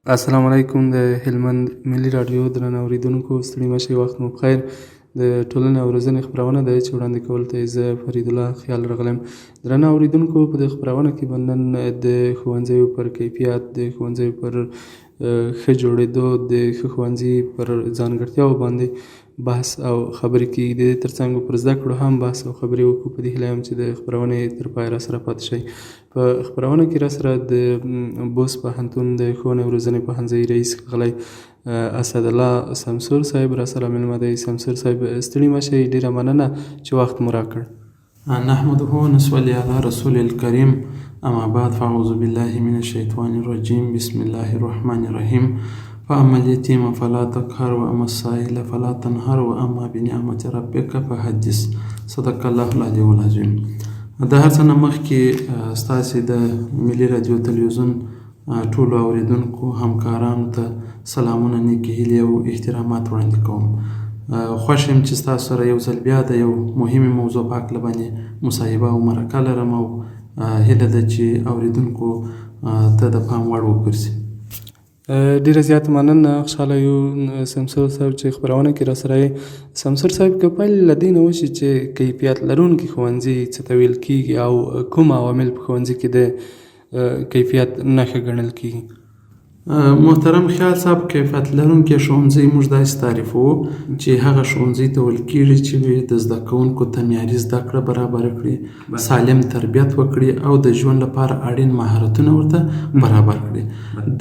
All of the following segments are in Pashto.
السلام علیکم، د هلمند ملي راډیو درنو اورېدونکو، ستړي مه شئ، وخت مو پخیر. د ټولنې او روزنې خپرونه ده چې وړاندې کول ته یې زه فریدالله خیال راغلم. درنو اورېدونکو، په دې خپرونه کې به نن د ښوونځیو پر کیفیت، د ښوونځیو پر ښه جوړېدو، د ښه ښوونځي پر ځانګړتیاوو باندې بحث او خبرې کېږي. د دې ترڅنګ پر زده کړو هم بحث او خبرې وکړو. په دې هیله یم چې د خپرونې تر پایه راسره پاتې شئ. په خپرونه کې راسره د بوس پوهنتون د ښوونې او روزنې پوهنځي رئیس ښاغلی اسدالله سمسور صاحب راسره مېلمه دی. سمسور صاحب، ستړي مه شئ، ډېره مننه چې وخت مو راکړ. نحمده ونصلي على رسول الكريم، اما بعد، فاعوذ بالله من الشيطان الرجيم، بسم الله الرحمن الرحيم، فاما اليتيم فلا تقهر واما السائل فلا تنهر واما بنعمة ربك فحدث، صدق الله العلي العظيم. د هر څه نه مخکې ستاسې د ملي رادیو تلویزیون ټولو اورېدونکو همکارانو ته سلامونه، نیکې هیلې او احترامات وړاندې کوم. خوښ یم چې ستاسو سره یو ځل بیا د یو مهمې موضوع په هکله باندې مصاحبه او مرکه لرم او هیله ده چې اورېدونکو ته د پام وړ وګرځي. ډېره زیاته مننه، خوشحاله یو سمسور صاحب چې خپرونه کې راسره یې. سمسور صاحب، که پیل له دې نه وشي چې کیفیت لرونکي ښوونځي څه ته ویل کېږي او کوم عوامل په ښوونځي کې د کیفیت نښه ګڼل کېږي؟ محترم خیال صاحب، کیفیت لرونکي ښوونځي موږ داسې تعریفوو چې هغه ښوونځي ته ویل کېږي چې د زده کوونکو ته معیاري زده کړه برابره کړي، سالم تربیت وکړي او د ژوند لپاره اړین مهارتونه ورته برابر کړي.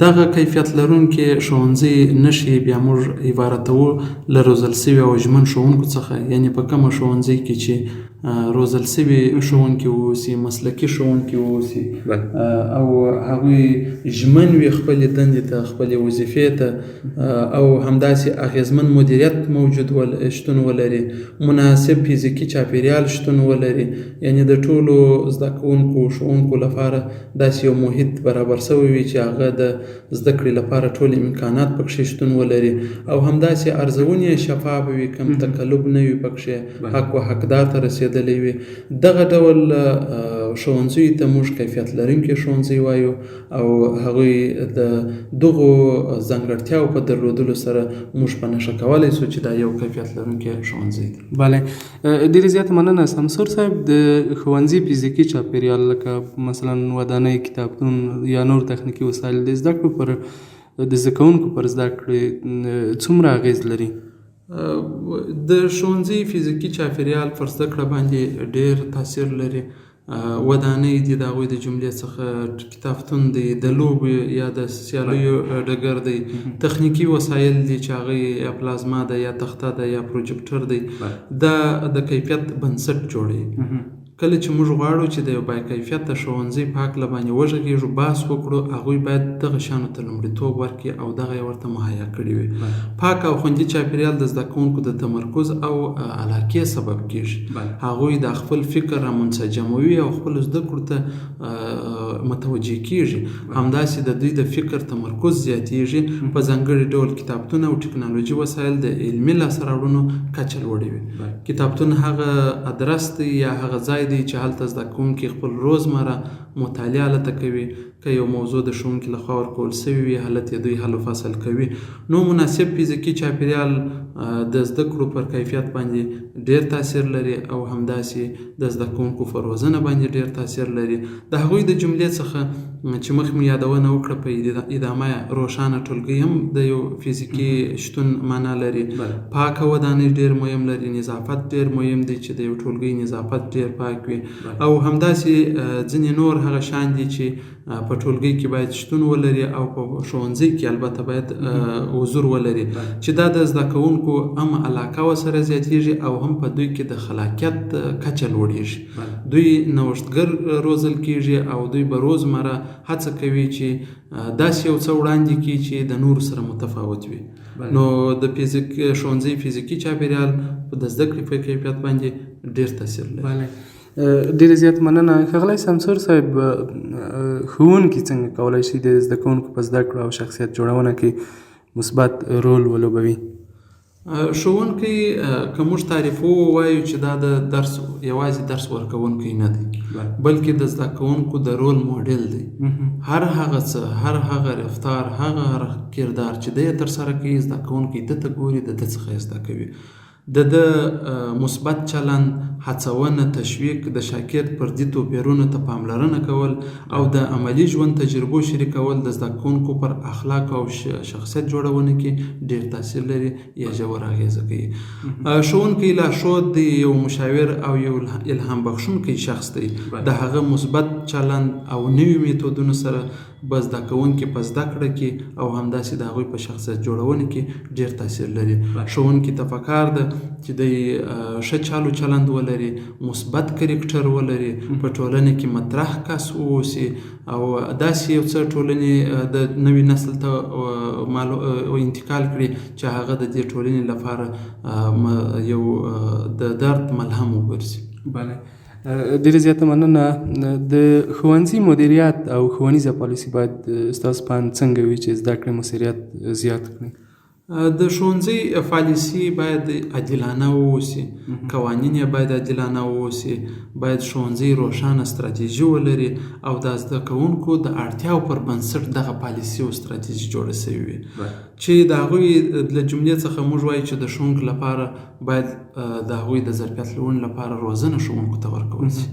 دغه کیفیت لرونکي ښوونځي نښې بیا موږ عبارتوو له روزل شوي او ژمن ښوونکو څخه، یعنې په کومه ښوونځي کې چې روزل شوي ښوونکي واوسي، مسلکي ښوونکي واوسي او هغوی ژمن وي خپلې دندې ته، خپلې وظیفې ته، او همداسې اغېزمن مدیریت موجود شتون ولري، مناسب فزیکي چاپیریال شتون ولري، یعنې د ټولو زده کوونکو ښوونکو لپاره داسې یو محیط برابر شوی وي چې هغه د زده کړې لپاره ټول امکانات پکښې شتون ولري، او همداسې ارزونې یې شفاف وي، کم تکلف نه وي پکښې، حق و حقدار ته رسېدلی وي. دغه ډول ښوونځیو ته موږ کیفیت لرونکي ښوونځي وایو او هغوی د دغو ځانګړتیاو په درلودلو سره موږ په نښه کولی شو چې دا یو کیفیت لرونکی ښوونځی دی. بله، ډېره زیاته مننه سمسور صاحب. د ښوونځي فزیکي چاپیریال لکه مثلا ودانۍ، کتابتون یا نور تخنیکي وسایل د زده کړو پر د زده کوونکو پر زده کړې څومره اغېز لري؟ د ښوونځي فزیکي چاپیریال پر زده کړه باندې ډېر تاثیر لري. ودانۍ دي د هغوی د جملې څخه، کتابتون دی، د لوبو یا د سیالیو ډګر دی، تخنیکي وسایل دي چې هغه یا پلازما ده یا تخته ده یا پروجیکټر دی، دا د کیفیت بنسټ جوړوي. کله چې موږ غواړو چې د یو باکیفیته ښوونځي په هکله باندې وغږېږو، بحث وکړو، هغوی باید دغه شیانو ته لومړیتوب ورکړي او دغه یې ورته مهیا کړي وي. پاک او خوندي چاپیریال د زده کوونکو د تمرکز او علاقې سبب کېږي. هغوی د خپل فکر رامنسجموي او خپلو زده کړو ته متوجه کېږي. همداسې د دوی د فکر تمرکز زیاتېږي. په ځانګړي ډول کتابتون او ټکنالوژي وسایل د علمي لاسته راوړنو کچه لوړوي. کتابتون هغه ادرس دی یا هغه ځای دی چې هلته زده کوونکي خپل روزمره مطالعه هلته کوي. که یو موضوع د ښوونکي لخوا ورکول شوې وي، هلته یې دوی حل و فصل کوي. نو مناسب فزیکي چاپیریال د زده کړو پر کیفیت باندې ډېر تاثیر لري او همداسې د زده کوونکو پر روزنه باندې ډېر تاثیر لري. د هغوی د جملې څخه چې مخکې مې یادونه وکړه، په ادامه روښانه ټولګی هم د یو فزیکي شتون معنا لري. پاکه ودانۍ ډېر مهم لري، نظافت ډېر مهم دی چې د یو ټولګي نظافت ډېر پاک وي، او همداسې ځینې نور هغه شیان دي چې په ټولګي کې باید شتون ولري او په ښوونځي کې البته باید حضور ولري، چې دا د زده کوونکو هم علاقه ورسره زیاتېږي او هم په دوی کې د خلاقیت کچه لوړېږي. دوی نوښتګر روزل کېږي او دوی به روزمره هڅه کوي چې داسې یو څه وړاندې کړي چې د نورو سره متفاوت وي. نو د ښوونځي فزیکي چاپیریال د زده کړې په کیفیت باندې ډېر تاثیر لري. ډېره زیاته مننه ښاغلی سمسور صاحب. ښوونکي څنګه کولی شي د زده کوونکو په زده کړو او شخصیت جوړونه کې مثبت رول ولوبوي؟ ښوونکی که موږ تعریف ووایو چې دا د درس یوازې درس ورکوونکی نه دی، بلکې د زده کوونکو د رول ماډل دی. هر هغه څه، هر هغه رفتار، هغه هر کردار چې دی ترسره کوي، زده کوونکی ده ته ګوري، د ده څخه یې زده کوي. د ده مثبت چلند، هڅونه، تشویق، د شاګرد فردي توپیرونو ته پاملرنه کول او د عملي ژوند تجربو شریکول د زده کوونکو پر اخلاقو او شخصیت جوړونه کې ډېر تاثیر لري یا ژوره اغېزه کوي. ښوونکی لارښود دی، یو مشاور او یو الهام بخښونکی شخص دی. د هغه مثبت چلند او نوي میتودونو سره به زده کوونکي په زده کړه کې او همداسې د هغوی په شخصیت جوړونه کې ډېر تاثیر لري. ښوونکي ته پکار ده چې دی ښه چالو چلند ولري، مثبت کرکټر ولري، په ټولنه کې مطرح کس واوسي او داسې یو څه ټولنې د نوي نسل ته انتقال کړي چې هغه د دې ټولنې لپاره یو د درد ملهم وګرځي. بله، ډېره زیاته مننه. د ښوونځي مدیریت او ښوونیزه پالیسي باید ستاسو په اند څنګه وي چې زده کړې موثریت زیات کړي؟ د ښوونځي پالیسي باید عادلانه واوسي، قوانین یې باید عادلانه واوسي، باید ښوونځي روښانه ستراتیژي ولري او د زده کوونکو د اړتیاو پر بنسټ دغه پالیسي او ستراتیژي جوړه شوې وي، چې د هغوی له جملې څخه موږ وایو چې د ښوونکو لپاره باید د هغوی د ظرفیت لوړونې لپاره روزنه ښوونکو ته ورکول شي.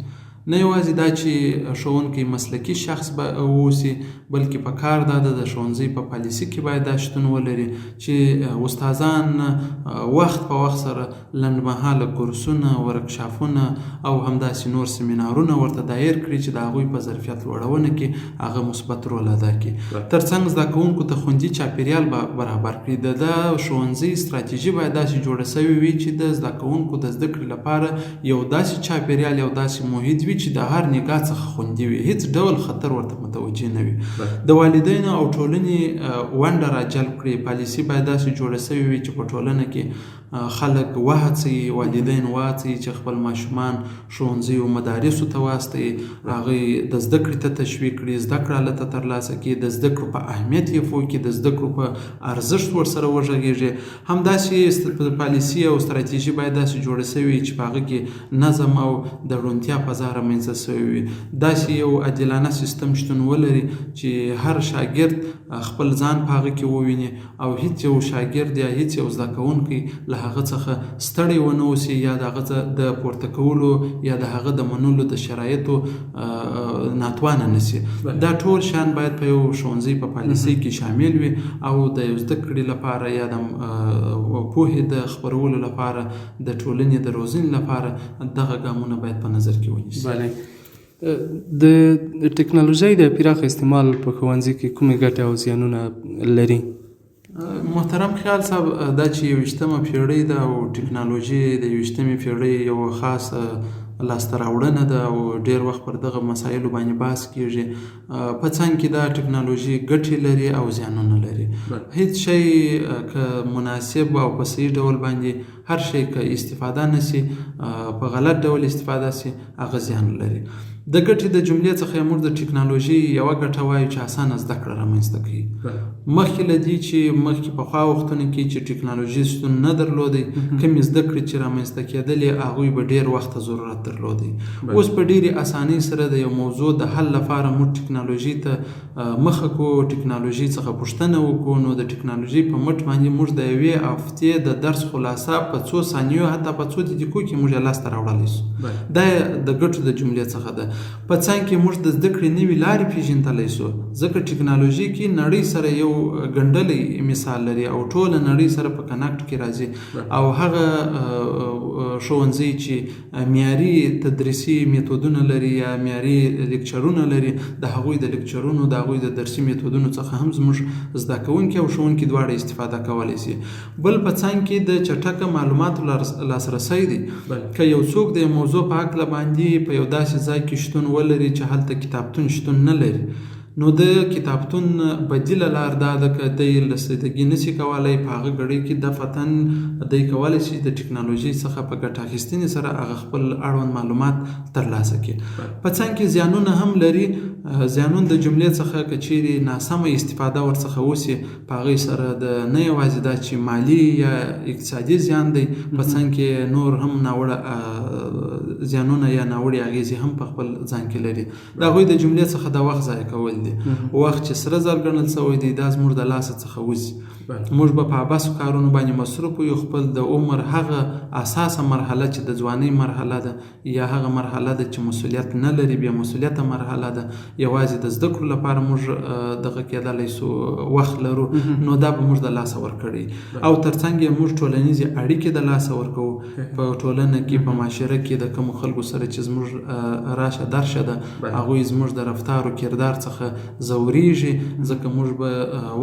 نه یوازې دا چې ښوونکی مسلکي شخص به واوسي، بلکې په کار دا ده د ښوونځي په پالیسي کې باید دا شتون ولري چې استادان وخت په وخت سره لنډمهاله کورسونه، ورکشاپونه او همداسې نور سیمینارونه ورته دایر کړي چې د هغوی په ظرفیت لوړونه کې هغه مثبت رول ادا کړي. ترڅنګ زده کوونکو ته خوندي چاپیریال برابر کړي. د دا ښوونځي ستراتیژي باید داسې جوړه شوې وي چې د زده کوونکو د زده کړې لپاره یو داسې چاپیریال، یو داسې محیط وي چې د هر نگاه څخه خوندي وي، هیڅ ډول خطر ورته متوجه نه وي. د والدینو او ټولنې ونډه را جلب کړي. پالیسي باید داسې جوړه شوې وي چې په ټولنه کې خلک وهڅوي، والدین وهڅوي چې خپل ماشومان ښوونځیو مدارسو ته واستوي، هغوی د زده کړې ته تشویق کړي، زده کړه هلته ترلاسه کړي، د زده کړو په اهمیت یې پوه کړي، د زده کړو په ارزښت ورسره وغږېږي. همداسې پالیسي او ستراتیژي باید داسې جوړه شوې وي چې په هغه کې نظم او د روڼتیا فضا رامنځته شوې وي. داسې یو عادلانه سیستم شتون ولري چې هر شاګرد خپل ځان په هغه کې وویني او هیڅ یو شاګرد یا هیڅ یو زده کوونکی له هغه څخه ستړی ونه اوسي یا د هغه د پورته کولو یا د هغه د منلو د شرایطو ناتوانه نه شي. دا ټول شیان باید په یو ښوونځي په پالیسۍ کې شامل وي او د یو زده کړې لپاره یا د پوهې د خپرولو لپاره، د ټولنې د روزنې لپاره دغه ګامونه باید په نظر کې ونیسي. بله، د ټکنالوژۍ د پراخ استعمال په ښوونځي کې کومې ګټې او زیانونه لري؟ محترم خیال صاحب، دا چې 21مه پیړۍ ده او ټکنالوژي د 21مې پیړۍ یو خاصه لاسته راوړنه ده او ډېر وخت پر دغه مسایلو باندې بحث کیږي. په څنګ کې دا ټکنالوژي ګټې لري او زیانونه لري. هیڅ شی که مناسب او په صحیح ډول باندې هر شی که استفاده نه شي، په غلط ډول استفاده شي، هغه زیان لري. د ګټې د جملې څخه موږ د ټکنالوژي یوه ګټه وایو چې اسانه زده کړه رامنځته کوي. مخکې له دې چې مخکې پخوا وختونو کې چې ټکنالوژي شتون نه درلودی، کومې زده کړې چې رامنځته کېدلې هغوی به ډېر وخت ته ضرورت درلودی. اوس په ډېرې اسانۍ سره د یو موضوع د حل لپاره موږ ټکنالوژي ته مخه کړو، ټکنالوژي څخه پوښتنه وکړو، نو د ټکنالوژي په مټ باندې موږ د یوې هفتې د درس خلاصه په څو ثانیو حتی په څو دقیقو کې موږ یې لاسته راوړلی شو. دا د ګټو د جملې څخه ده. په څنګ کې موږ د زده کړې نوې لارې پېژندلی شو، ځکه ټکنالوژي کې نړۍ سره یو ګنډلی مثال لري او ټوله نړۍ سره په connect کې راځي. او هغه ښوونځي چې معیاري تدریسي میتودونه لري یا معیاري لیکچرونه لري، د هغوی د لیکچرونو، د هغوی د درسي میتودونو څخه هم زموږ زده کوونکي او ښوونکي دواړه استفاده کولی شي. بل په څنګ کې د چټکه معلوماتو لاسرسی دی. که یو څوک د یو موضوع په هکله باندې په یو داسې ځای کې شتون ولري چې هلته کتابتون شتون نه لري، نو د کتابتون بدیله لار دا ده که دی رسیدګي نشي کولای په هغه ګړۍ کې دفعتاً دی کولای شي د ټکنالوژۍ څخه په ګټه اخیستنې سره هغه خپل اړوند معلومات ترلاسه کړي. په څنګ کې زیانونه هم لري. زیانونه د جملې څخه که چیرې ناسمه استفاده ورڅخه وشي په هغې سره د نه یوازې دا چې مالي یا اقتصادي زیان دی، په څنګ کې نور هم ناوړه زیانونه یا ناوړې اغیزې هم په خپل ځان کې لري. د هغوی د جملې څخه د وخت ضایع کول دي. وخت چې سره زر ګڼل شوی دی دا زموږ د لاسه څخه وځي. موږ به په عبثو کارونو باندې مصروف یو، خپل د عمر هغه اساسه مرحله چې د ځوانۍ مرحله ده یا هغه مرحله ده چې مسؤلیت نه لري، بې مسؤلیته مرحله ده، یوازې د زده کړو لپاره موږ دغه کېدلی سو وخت لرو، نو دا به موږ د لاسه ورکړي. او ترڅنګ یې موږ ټولنیزې اړیکې د لاسه ورکوو. په ټولنه کې، په معاشره کې د کومو خلکو سره چې زموږ راشه درشه ده، هغوی زموږ د رفتار او کردار څخه ځورېږي، ځکه موږ به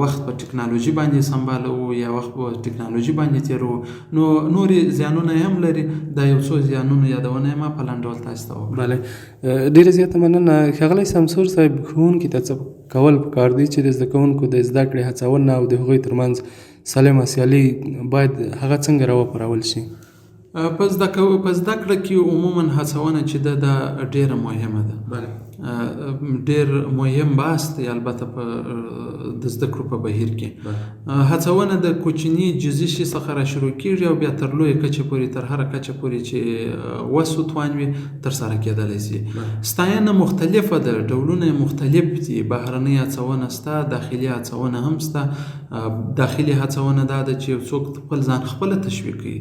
وخت په ټکنالوژي باندې سمبالوو یا وخت په ټکنالوژي باندې تېروو. نو نورې زیانونه یې هم لري. دا یو څو زیانونو یادونه یې ما په لنډ ډول تاسو ته وکړه. بله، ډېره زیاته مننه. ښاغلی سمسور صاحب، ښوونکي ته څه کول پکار دي چې د زده کوونکو د زده کړې هڅونه او د هغوی ترمنځ سالمه سیالي باید هغه څنګه راوپارول شي؟ په زده کړه کې عموما هڅونه چې ده دا ډېره مهمه ده. ډېر مهم بحث دی البته په د زده کړو په بهیر کې. هڅونه د کوچني جزئي شي څخه را شروع کېږي او بیا تر لویې کچې پورې، تر هره کچه پورې چې وس و توان وي ترسره کېدلی شي. ستاینه مختلفه ده، ډولونه یې مختلف دي. بهرنۍ هڅونه شته، داخلي هڅونه هم شته. داخلي هڅونه دا ده چې یو څوک خپل ځان خپله تشویق کوي،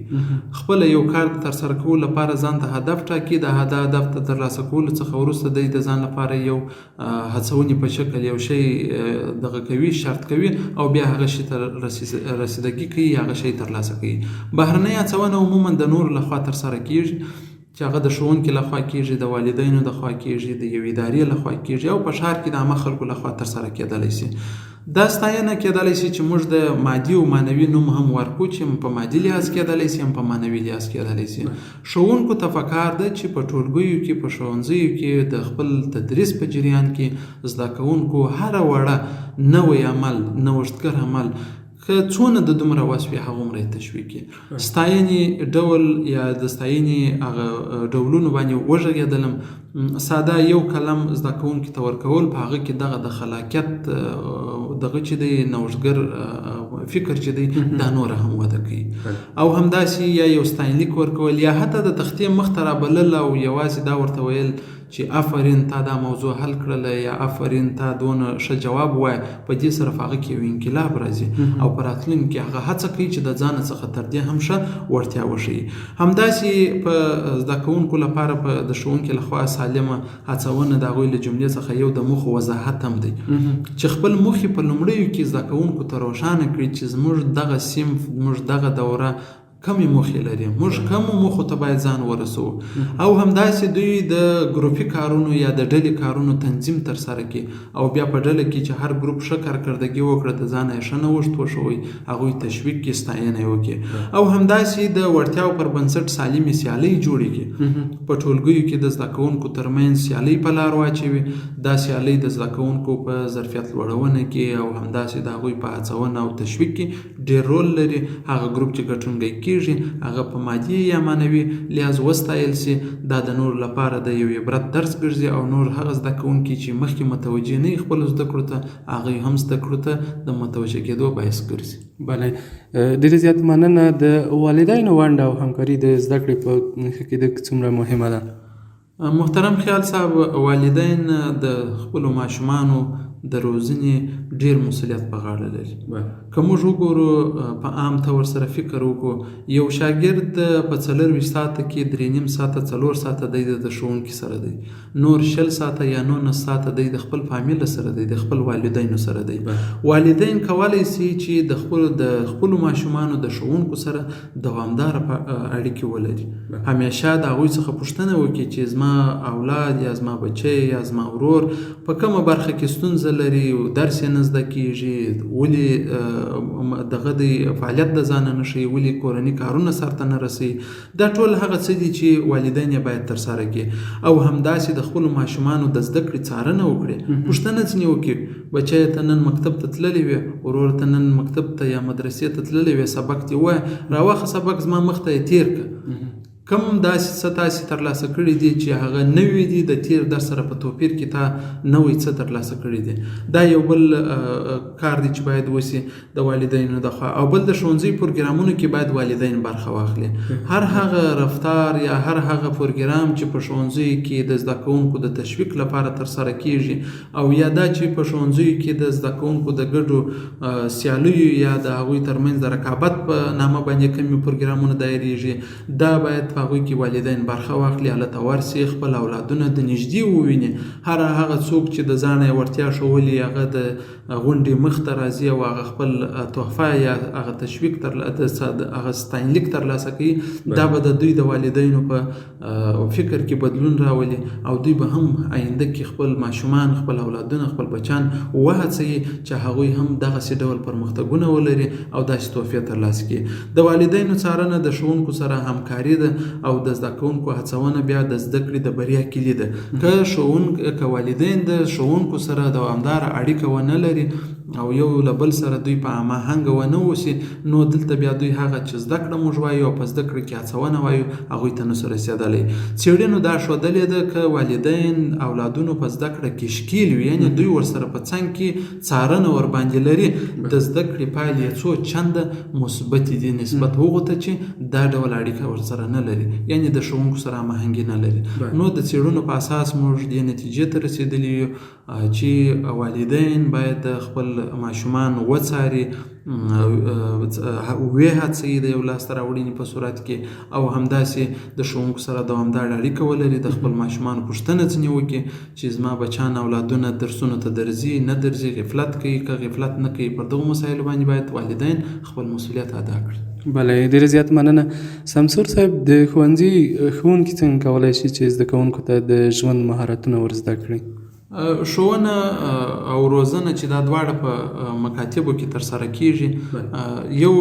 خپله یو کار د ترسره کولو لپاره ځان ته هدف ټاکي، د هدف د ترلاسه کولو څخه وروسته دی د ځان لپاره یو هڅونې په شکل یو شی دغه کوي، شرط کوي او بیا هغه شي ته رسیدګي کوي، هغه شی ترلاسه کوي. بهرنۍ هڅونه عموما د نورو لخوا ترسره کیږي، چې هغه د ښوونکي لخوا کیږي، د والدینو د خوا کیږي، د یوې ادارې لخوا کیږي او په ښار کې د عامه خلکو لخوا ترسره کېدلی شي. دا ستاینه کېدلی شي چې موږ د مادي او معنوي نوم هم ورکړو، چې هم په مادي لحاظ کېدلی شي هم په معنوي لحاظ کېدلی شي. ښوونکو ته پکار ده چې په ټولګیو کې، په ښوونځیو کې د خپل تدریس په جریان کې زده کوونکو هره وړه نوی عمل، نوښتګر عمل که څونه د دومره وس وي هغومره یې تشویق کړي. ستاینې ډول یا د ستاینې هغه ډولونو باندې وغږېدلم. ساده یو قلم زده کوونکي ته ورکول، په هغه کې دغه د خلاقیت دغه چې دی نوښتګر فکر چې دی دا نوره هم وده کوي. او همداسې یا یو ستاینلیک ورکول یا حتی د تختې مخ ته رابلل او یوازې دا ورته ویل چې آفرین تا دا موضوع حل کړله یا آفرین تا دونه ښه جواب ووایه، په دې سره په هغه کې یو انقلاب راځي او په راتلونکي کې هغه هڅه کوي چې د ځانه څخه تر دې هم ښه وړتیا وښیي. همداسې په زده کوونکو لپاره په د ښوونکي لخوا سالمه هڅونه د هغوی له جملې څخه یو د موخو وضاحت هم دی، چې خپل موخې په لومړیو کې زده کوونکو ته روښانه کړي چې زموږ دغه صنف، زموږ دغه دوره کمې موخې لري، موږ کمو موخو ته باید ځان ورسوو. او همداسې دوی د ګروپي کارونو یا د ډلې کارونو تنظیم ترسره کړي او بیا په ډله کې چې هر ګروپ ښه کارکردګي وکړه د ځانه یې ښه نوښت وښوئ، هغوی تشویق کړي، ستاینه یې وکړي. او همداسې د وړتیاو پر بنسټ سالمې سیالۍ جوړې کړي، په ټولګیو کې د زده کوونکو ترمنځ سیالۍ په لار واچوي. دا سیالۍ د زده کوونکو په ظرفیت لوړونه کې او همداسې د هغوی په هڅونه او تشویق کې ډېر رول لري. هغه ګروپ چې ګټونکی کیږي هغه په مادي یا معنوي لحاظ وستایل شي، دا د نورو لپاره د یو عبرت درس ګرځي او نور هغه زده کوونکي چې مخکې متوجه نه وي خپلو زده کړو ته، هغوی هم زده کړو ته د متوجه کېدو باعث ګرځي. بله، ډېره زیاته مننه. د والدینو ونډه او همکاري د زده کړې په ښه کېدو کې څومره مهمه ده؟ محترم خیال صاحب، والدین د خپلو ماشومانو د روزنې ډېر مسؤلیت په غاړه لري. که موږ وګورو په عام طور سره فکر وکړو، یو شاګرد په 24 ساعته کې 3.5 ساعته 4 ساعته دی د ښوونکي سره دی، نور 20 ساعته یا 19 ساعته دی د خپل فامیل سره دی، د خپل والدینو سره دی. والدین کولی شي چې د خپلو ماشومانو د ښوونکو سره دوامداره اړیکې ولري، همیشه د هغوی څخه پوښتنه وکړي چې زما اولاد یا زما بچی یا زما ورور په کومه برخه کې ستونزه لري، درس یې نه زده کېږي، ولې دغه دی فعالیت د ځانه نه ښیي، ولې کورني کارونه سرته نه رسوي. دا ټول هغه څه دي چې والدین یې باید ترسره کړي او همداسې د خپلو ماشومانو د زده کړې څارنه وکړي، پوښتنه ځینې وکړي، بچی ته نن مکتب ته تللی وې، ورور ته نن مکتب ته یا مدرسې ته تللی وې، سبق دې ووایه، راواخه سبق زما مخ ته یې تېر کړه، کوم داسې څه تاسې ترلاسه کړي دي چې هغه نوي دي، د تېر درس سره په توپیر کې تا نوی څه ترلاسه کړي دي. دا یو بل کار دی چې باید وشي د والدینو د خوا. او بل د ښوونځي پروګرامونو کې باید والدین برخه واخلي. هر هغه رفتار یا هر هغه پروګرام چې په ښوونځیو کې د زده کوونکو د تشویق لپاره ترسره کیږي، او یا دا چې په ښوونځیو کې د زده کوونکو د ګډو سیالیو یا د هغوی ترمنځ د رقابت په نامه باندې کومې پروګرامونه دایریږي، دا باید په هغوی کې والدین برخه واخلي، هلته ورسي، خپل اولادونه د نږدې وویني. هر هغه څوک چې د ځانه یې وړتیا ښوولې، هغه د غونډې مخ ته راځي او هغه خپل تحفه یا هغه تشویق هغه ستاینلیک ترلاسه کوي. دا به د دوی د والدینو په فکر کې بدلون راولي او دوی به هم آینده کې خپل ماشومان، خپل اولادونه، خپل بچان وهڅوي چې هغوی هم دغسې ډول پرمختګونه ولري او داسې تحفې ترلاسه کړي. د والدینو څارنه د ښوونکو سره همکاري ده او د زده کوونکو هڅونه بیا د زده کړې د بریا کلي ده. که والدین د ښوونکو سره دوامداره اړیکه ونه لري او یو له بل سره دوی په هماهنګه ونه اوسي، نو دلته بیا دوی هغه چې زده کړه موږ وایو او په زده کړه کې هڅونه وایو هغوی ته نسو رسېدلی. څېړنو دا ښودلې ده که والدین اولادونو په زده کړه کې ښکېل وي، یعنې دوی ورسره په څنګ کې څارنه ورباندې لري، د زده کړې پایلې یې څو چنده مثبتې دي نسبت هغو ته چې دا ډول اړیکه ورسره نه لري، یعنې د ښوونکو سره هماهنګي نه لري. نو د څېړنو په اساس موږ دې نتیجې ته رسېدلي یو چې والدین باید خپل ماشومان وڅاري، ویې هڅوي د یو لاسته راوړنې په صورت کې، او همداسې د ښوونکو سره دوامداره اړیکه ولري، د خپل ماشومانو پوښتنه ځینې وکړي چې زما بچان اولادونه درسونو ته درځي نه درځي، غفلت کوي که غفلت نه کوي. پر دغو مسایلو باندې باید والدین خپل مسؤلیت ادا کړي. بله، ډېره زیاته مننه سمسور صاحب. د ښوونځي ښوونکي څنګه کولی شي چې زده کوونکو ته د ژوند مهارتونه ور زده کړي؟ ښوونه او روزنه چې دا دواړه په مکاتبو کې ترسره کیږي، یو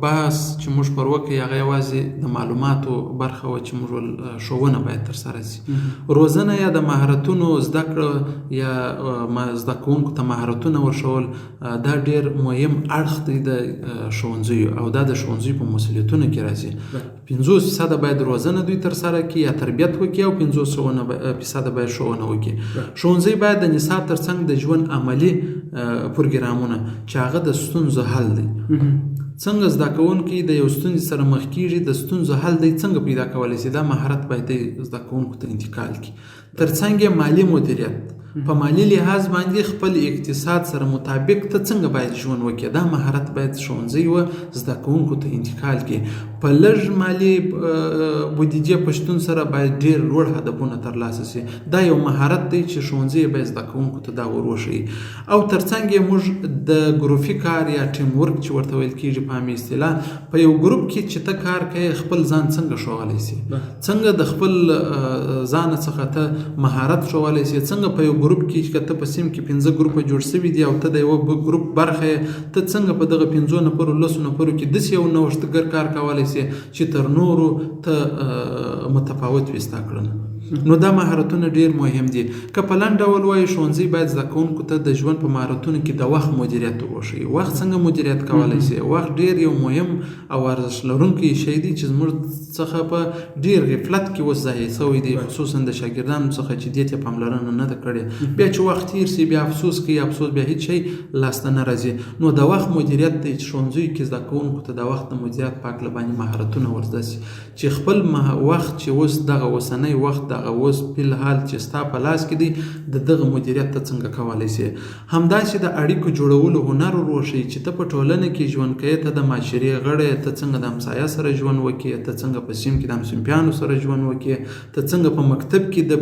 بحث چې موږ پر وکړو هغه یوازې د معلوماتو برخه وه چې موږ ښوونه باید ترسره شي. روزنه یا د مهارتونو زده کړه یا زده کوونکو ته مهارتونه ورښول، دا ډېر مهم اړخ دی د ښوونځیو او دا د ښوونځیو په مسؤلیتونو کې راځي. 50% باید روزنه دوی ترسره کړي یا تربیت وکړي او 50% باید ښوونه وکړي. ښوونځی باید د نصاب ترڅنګ د ژوند عملي پروګرامونه چې هغه د ستونزو حل دی، څنګه زده کوونکي د یو ستونزې سره مخ کیږي، د ستونزو حل دی څنګه پیدا کولی شي، دا مهارت باید دی زده کوونکو ته انتقال کړي. ترڅنګ یې مالي مدیریت، په مالي لحاظ باندې خپل اقتصاد سره مطابق ته څنګه باید ژوند وکړي، دا مهارت باید ښوونځی و زده کوونکو ته انتقال کړي. په لږ مالي بودیجې په شتون سره باید ډېر لوړ هدفونه ترلاسه شي. دا یو مهارت دی چې ښوونځی باید زده کوونکو ته دا ور وښیي. او ترڅنګ یې موږ د ګروپي کار یا ټیم ورک چې ورته ویل کېږي په عامي اصطلاح، په یو ګروپ کې چې ته کار کوې خپل ځان څنګه ښوولی شي، څنګه د خپل ځانه څخه ته مهارت ښوولی شي، څنګه په یو ګروپ کې چې ته په سیم کې 5 ګروپه جوړ شوي دي او ته د یوه ګروپ برخه یې، ته څنګه په دغه 5 نفرو 10 نفرو کې داسې یو نوښتګر کار کولی شي چې تر نورو ته متفاوت وي ستا کړنه. نو دا مهارتونه ډېر مهم دي. که په لنډ ډول وایو، ښوونځی باید زده کوونکو ته د ژوند په مهارتونو کې د وخت مدیریت وښيي. وخت څنګه مدیریت کولی شي؟ وخت ډېر یو مهم او ارزښت لرونکی شی دی چې زموږ څخه په ډېر غفلت کې اوس ضایع شوی دی، خصوصا د شاګردانو څخه چې دې ته پاملرنه نه ده کړې. بیا چې وخت تېر شي بیا افسوس کوي، افسوس بیا هیڅ شی لاسته نه راځي. نو د وخت مدیریت دی چې ښوونځیو کې زده کوونکو ته د وخت د مدیریت په هکله باندې مهارتونه ورزده شي چې خپل وخت چې اوس دغه اوسنی وخت دغه اوس فلحال چې ستا په لاس کې دی د دغه مدیریت ته څنګه کولی شي. همداسې د اړیکو جوړولو هنر ور وښیي چې ته په ټولنه کې ژوند کوې، ته د معاشرې غړی، ته څنګه د همسایه سره ژوند وکړې، ته څنګه په سیم کې د همصنفیانو سره ژوند وکړې، ته څنګه په مکتب کې د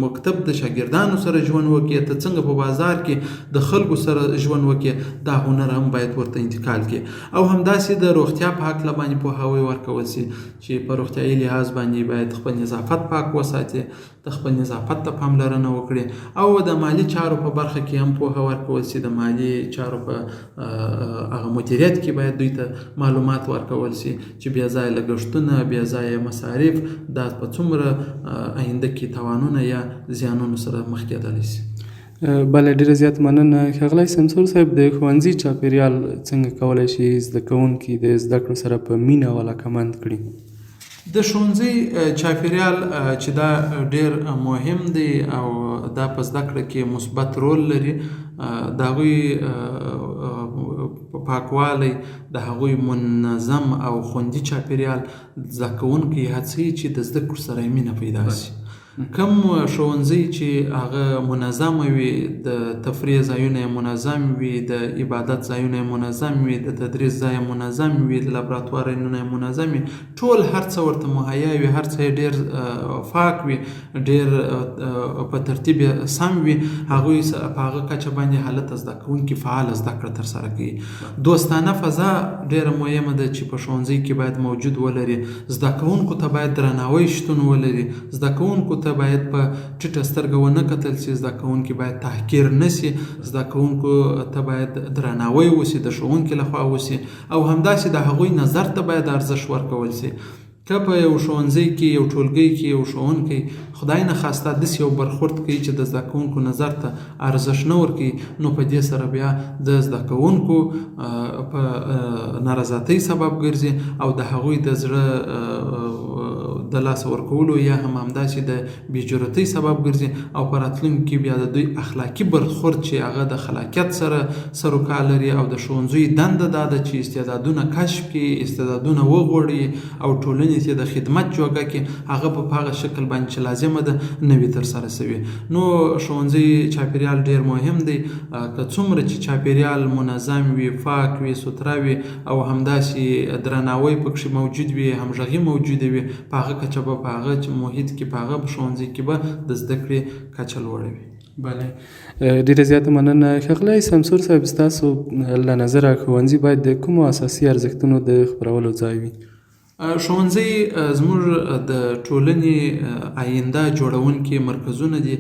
مکتب د شاګردانو سره ژوند وکړې، ته څنګه په بازار کې د خلکو سره ژوند وکړې، دا هنر هم باید ورته انتقال کړي. او همداسې د روغتیا په هکله باندې پوهاوی ورکول شي چې په روغتیایي لحاظ باندې باید خپل نظافت پاک وساتي، د خپل نظافت ته پاملرنه وکړي او د مالي چارو په برخه کې هم پوهه ورکول شي. د مالي چارو په هغه مدیریت کې باید دوی ته معلومات ورکول شي چې بې ځایه لګښتونه، بې ځایه مصارف دا په څومره آینده کې تاوانونه یا زیانونو سره مخ کېدلی شي. بله ډېره زیات مننه ښاغلی سمسور صاحب. د ښوونځي چاپېریال څنګه کولی شي زده کوونکي د زده کړو سره په مینه او علاقمند کړي؟ د ښوونځي چاپېریال چې دا ډېر مهم دی او دا په زده کړه کې مثبت رول لري، د هغوی پاکوالی، د هغوی منظم او خوندي چاپېریال زده کوونکي هڅوي چې د زده کړو سره مینه پیدا شي. کوم ښوونځي چې هغه منظم وي، د تفریح ځایونه یې منظم وي، د عبادت ځایونه یې منظم وي، د تدریس ځای یې منظم وي، د لابراتوارونه یې منظم وي، ټول هر څه ورته مهیا وي، هر څه یې ډېر پاک وي، ډېر په ترتیب یې سم وي، هغوی په هغه کچه باندې هلته زده کوونکي فعاله زده کړه ترسره کوي. دوستانه فضا ډېره مهمه ده چې په ښوونځي کې باید موجود ولري. زده کوونکو ته باید درناوی شتون ولري، زده کوونکو ته باید په ټیټه سترګه ونه کتل شي، زده کوونکي باید تحقیر نه شي، زده کوونکو ته باید درناوی وشي، د ښوونکي لخوا وشي او همداسې د هغوی نظر ته باید ارزښت ورکول شي. که په یو ښوونځي کې، یو ټولګي کې یو ښوونکی خدای نخواسته داسې یو برخورد کوي چې د زده کوونکو نظر ته ارزښت نه ورکوي، نو په دې سره بیا د زده کوونکو په نارضایتۍ سبب ګرځي او د هغوی د زړه د لاسه ورکولو یا هم همداسې د بې جرأتۍ سبب ګرځي او په راتلونکي کې بیا د دوی اخلاقي برخورد چې هغه د خلاقیت سره سروکار لري او د ښوونځیو دنده دا ده چې استعدادونه کشف کړي، استعدادونه وغوړي او ټولنې ته د خدمت جوګه کې هغه په هغه شکل باندې چې لازمه ده نه وي ترسره شوي. نو ښوونځي چاپېریال ډېر مهم دی. که څومره چې چاپېریال منظم وي، پاک وي، سوتره وي او همداسې درناوی پکښې موجود وي، همغږي موجوده وي، په هغه کچه به په هغه محیط کې، په هغه ښوونځي کې به د زده کړې کچه لوړه وي. بله ډېره زیاته مننه ښاغلی سمسور صاحب. ستاسو له نظره ښوونځي باید د کومو اساسي ارزښتونو د خپرولو ځای وي؟ ښوونځي زموږ د ټولنې آینده جوړونکي مرکزونه دي.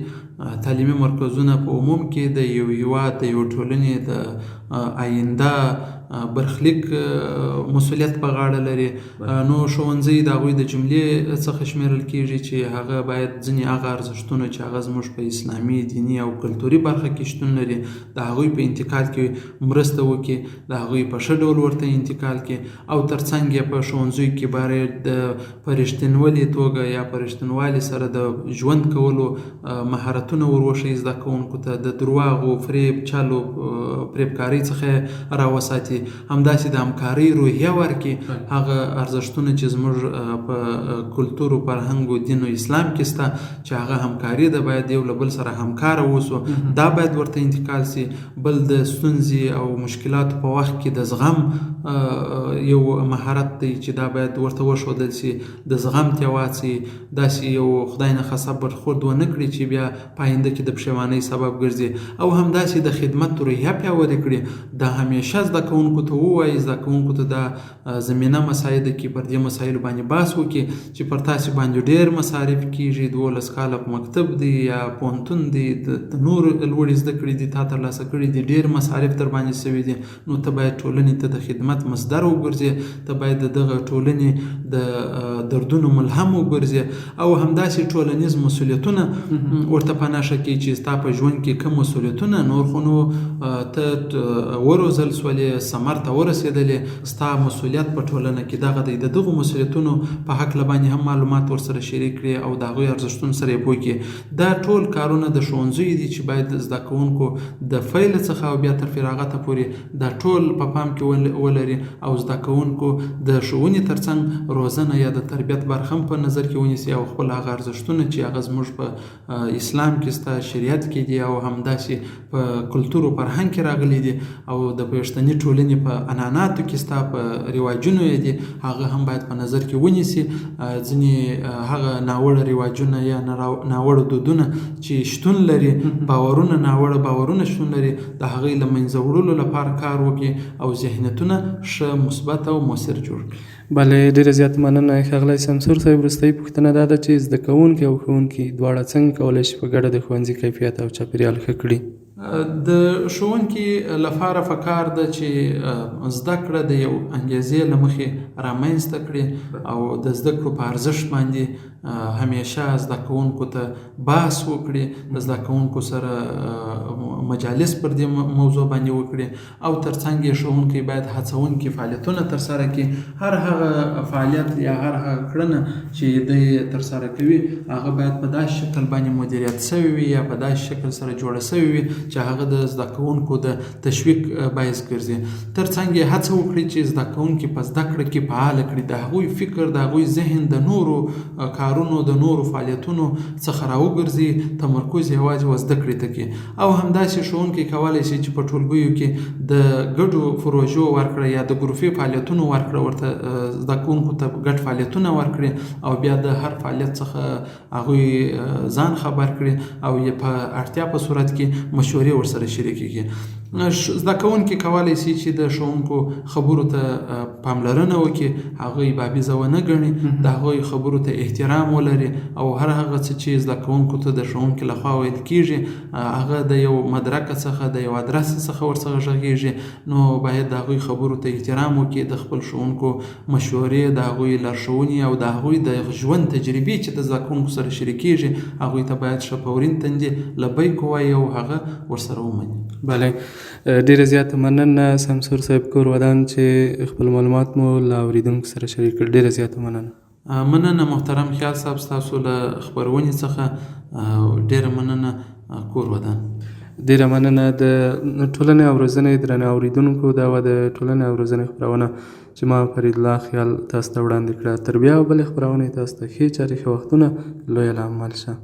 تعلیمي مرکزونه په عموم کې د یو هیواد، د یو ټولنې د آینده برخلیک مسؤلیت په غاړه لري. نو ښوونځي د هغوی د جملې څخه شمیرل کیږي چې هغه باید ځینې هغه ارزښتونه چې هغه زموږ په اسلامي، دیني او کلتوري برخه کې شتون لري، د هغوی په انتقال کې مرسته وکړي، د هغوی په ښه ډول ورته انتقال کړي او ترڅنګ یې په ښوونځیو کې باید د په رښتینولي توګه یا په رښتینوالي سره د ژوند کولو مهارتونه ور وښیي زده کوونکو ته، د درواغو، فریب، چل او فریبکارۍ څخه راوساتي، همداسې د همکارۍ روحیه ورکړي. هغه ارزښتونه چې زموږ په کلتور او فرهنګ او دین او اسلام کې شته چې هغه همکاري ده، باید یو له بل سره همکاره اوسو، دا باید ورته انتقال شي. بل د ستونزې او مشکلاتو په وخت کې د زغم یو مهارت دی چې دا باید ورته وښودل شي، د زغم ته واڅوي، داسې یو خدای نخواسته برخورد ونه کړي چې بیا په آینده کې د پښیمانۍ سبب ګرځي او همداسې د خدمت روحیه پیاوړې کړي. دا همیشه زده کوونکو ته ووایي، زده کوونکو ته دا زمینه مساعده کړي، پر دې مسایلو باندې بحث وکړي چې پر تاسې باندې ډېر مصارف کېږي، 12 کاله په مکتب دی یا پوهنتون دی، د نورو لوړې زده کړې دي تا ترلاسه کړي دي، ډېر مصارف در باندې سوي دي، نو ته باید ټولنې ته د خدمت مصدر وګرځې، ته باید د دغه ټولنې د دردونو ملهم وګرځې او همداسې ټولنیز مسؤلیتونه ورته په نښه کړي چې ستا په ژوند کې کوم مسؤلیتونه نور خو نو ته وروزل سولې، ثمر ته ورسېدلې، ستا مسؤلیت په ټولنه کې دغه دی. د دغو مسؤلیتونو په هکله باندې هم معلومات ورسره شریک کړي او د هغوی ارزښتونو سره یې پوه کړي. دا ټول کارونه د ښوونځیو دي چې باید زده کوونکو د پیل څخه او بیا تر فراغته پورې دا ټول په پام کې ولري او زده کوونکو د ښوونې ترڅنګ روزنه یا د تربیت برخه هم په نظر کې ونیسي او خپل هغه ارزښتونه چې هغه زموږ په اسلام اسلام کې شته، شریعت کې دي او همداسې په کلتور او فرهنګ کې راغلي دي او د پښتني ټولنې په عنعناتو کې شته، په رواجونو یې دي، هغه هم باید په نظر کې ونیسي. ځینې هغه ناوړه رواجونه یا ناوړه دودونه چې شتون لري، باورونه، ناوړه باورونه شتون لري، د هغې له منځه وړلو لپاره کار وکړي او ذهنیتونه ښه، مثبت او موثر جوړ کړي. بله، ډېره زیاته مننه ښاغلی سمسور صاحب. وروستۍ پوښتنه دا ده چې زده کوونکي او ښوونکي دواړه څنګه کولی شي په ګډه د ښوونځي کیفیت او چاپیریال ښه کړي؟ د ښوونکي لپاره پکار ده چې زده کړه د یو انګیزې له مخې رامنځته کړي او د زده کړو په ارزښت باندې همیشه زده کوونکو ته بحث وکړي، د زده کوونکو سره مجالس پر دې موضوع باندې وکړي او ترڅنګ یې ښوونکی باید هڅونکي فعالیتونه ترسره کړي. هر هغه فعالیت یا هر هغه کړنه چې دی ترسره کوي، هغه باید په داسې شکل باندې مدیریت شوی وي یا په داسې شکل سره جوړه شوې وي چې هغه د زده کوونکو د تشویق باعث ګرځي. ترڅنګ یې هڅه وکړي چې زده کوونکي په زده کړه کې فعاله کړي، د هغوی فکر، د هغوی ذهن د نورو کارونو، د نورو فعالیتونو څخه راوګرځي، تمرکز یوازې و زده کړې ته کړي. او همداسې ښوونکی کولی شي چې په ټولګیو کې د ګډو پروژو ورکړه یا د ګروپي فعالیتونو ورکړه ورته، زده کوونکو ته ګډ فعالیتونه ورکړي او بیا د هر فعالیت څخه هغوی ځان خبر کړي او یې په اړتیا په صورت کې مشورې ورسره شریکې کړي. زده کوونکي کولی شي چې د ښوونکو خبرو ته پاملرنه وکړي، هغوی بابیزه ونه ګڼي، د هغوی خبرو ته احترام ولري او هر هغه څه چې زده کوونکو ته د ښوونکي لخوا ویل کیږي، هغه د یو مدرکه څخه، د یو ادرس څخه ورڅخه غږیږي، نو باید د هغوی خبرو ته احترام وکړي، د خپل ښوونکو مشورې، د هغوی لارښوونې او د هغوی د ژوند تجربې چې د زده کوونکو سره شریکیږي، هغوی ته باید ښه په ورین تندي لبیک ووایي او هغه ورسره ومني. بله، ډېره زیاته مننه سمسور صاحب، کور ودان چې خپل معلومات مو له اورېدونکو سره شریک کړل. ډېره زیاته مننه. مننه محترم خیال صاحب، ستاسو له خپرونې څخه ډېره مننه، کور ودان. ډېره مننه. د ټولنې او روزنې درنه اورېدونکو، دا وه د ټولنې او روزنې خپرونه چې ما فریدالله خیال تاسو ته وړاندې کړه. تر بیا بلې خپرونې، تاسو ته ښې چارې، ښه وختونه، لوی الله مل شه.